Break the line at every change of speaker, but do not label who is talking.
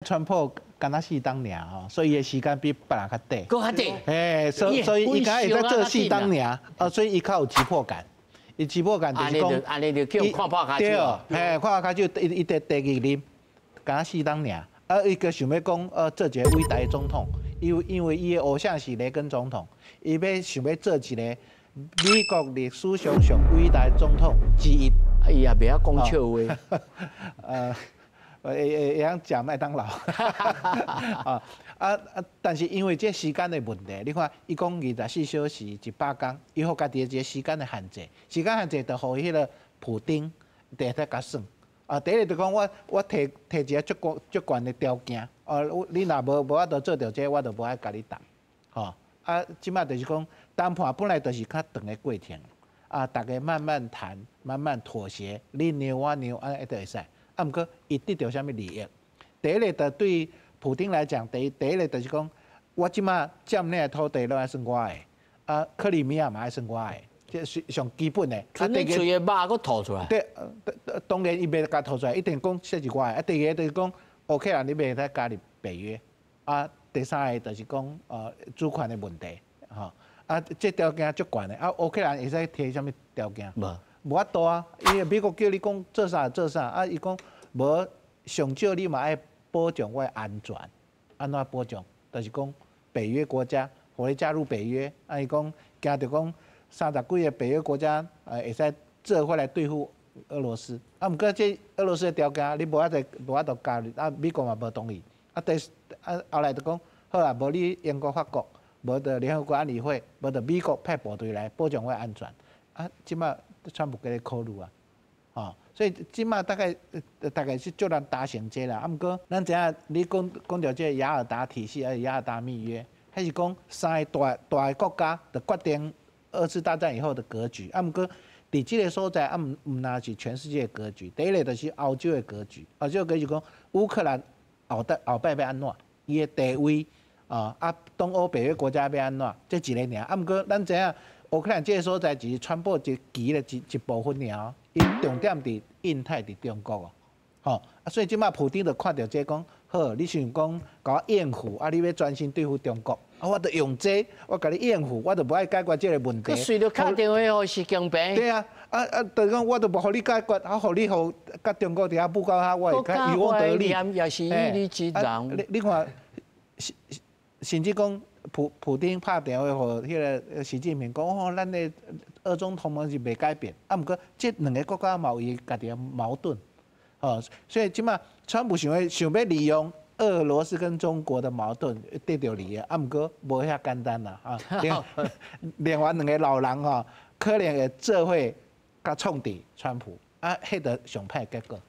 川普敢若四冬爾吼，所以伊的時間比別人較短。
閣較短。
嘿，所以伊敢會使做四冬爾，啊，所以伊較有急迫感。伊急迫感就是講，
按呢就叫看破跤
手。對，嘿，看破跤手，伊佇第二任，敢若四冬爾，啊，伊閣想欲講，做一个偉大的總統，因為伊的偶像是雷根總統，伊欲想欲做一个美國歷史上上偉大的總統之一。
啊，伊也袂曉講笑話。
會曉食麥當勞。啊啊啊！但是因為這時間的問題，你看，伊講24小時100工，伊予家己一个時間的限制，時間限制就予彼个普丁佇咧共算。啊，第一个就講我提一个足懸足懸的條件，哦，你若無法度做著這個，我就無愛共你談。吼，啊，這擺就是講談判本來就是較長的過程，啊，逐家慢慢談，慢慢妥協，你讓我讓，按呢就會使。啊，毋過伊得著啥物利益？第一个就對普丁來講，第一个就是講，我這擺佔領的土地攏愛算我的，啊，克里米亞嘛愛算我的，這是上基本的。
啊，第二喙的肉閣吐出來。
對，當然伊袂共吐出來，一定講這是我的。啊，第二个就是講，烏克蘭你袂使加入北約。啊，第三个就是講，主權的問題，吼。啊，這條件足懸的。啊，烏克蘭會使提啥物條件？
無。
無法度啊，因為美國叫你講做啥做啥，啊，伊講無上少你嘛愛保障我的安全，按怎保障？就是講北約國家，予你加入北約，啊，伊講驚著講30幾个北約國家，會使做伙來對付俄羅斯。啊，毋過這俄羅斯的條件，你無法度加入，啊，美國嘛無同意。啊，啊後來就講好啦，無你英國、法國，無就聯合國安理會，無就美國派部隊來保障我的安全。啊，這擺川普閣咧考慮啊，吼，所以這擺大概是足難達成這啦。啊，毋過咱知影你講著這个雅爾達體系，抑是雅爾達密約，彼是講三个大大的國家就決定二次大戰以後的格局。啊，毋過佇這个所在，啊，毋若是全世界的格局。第一个就是歐洲的格局，歐洲的格局講烏克蘭後擺欲按怎，伊的地位啊，東歐北約國家欲按怎，這一个爾。啊，毋過咱知影烏克蘭這个所在只是川普一棋的一部分爾，伊重點佇印太佇中國哦，吼啊，所以這擺普丁就看著這講，好，你想講共我應付，啊，你欲專心對付中國，啊，我就用這個，我共你應付，我就無愛解決這个問題。
隨著敲電話予習近平。
對啊，啊，就是講我就無予你解決，啊，予你予佮中國佇遐布告下，我會較漁翁得利。
也是以理之人。
你看，甚至講普丁拍電話予彼个習近平講，哦，咱的俄中同盟是袂改變。啊，毋過這兩个國家嘛有伊家己的矛盾，吼，所以這擺川普想欲利用俄羅斯跟中國的矛盾得著利益，啊，毋過無遐簡單啦，啊，另外兩个老人吼，可能會做伙共創治川普，啊，彼就上歹結果。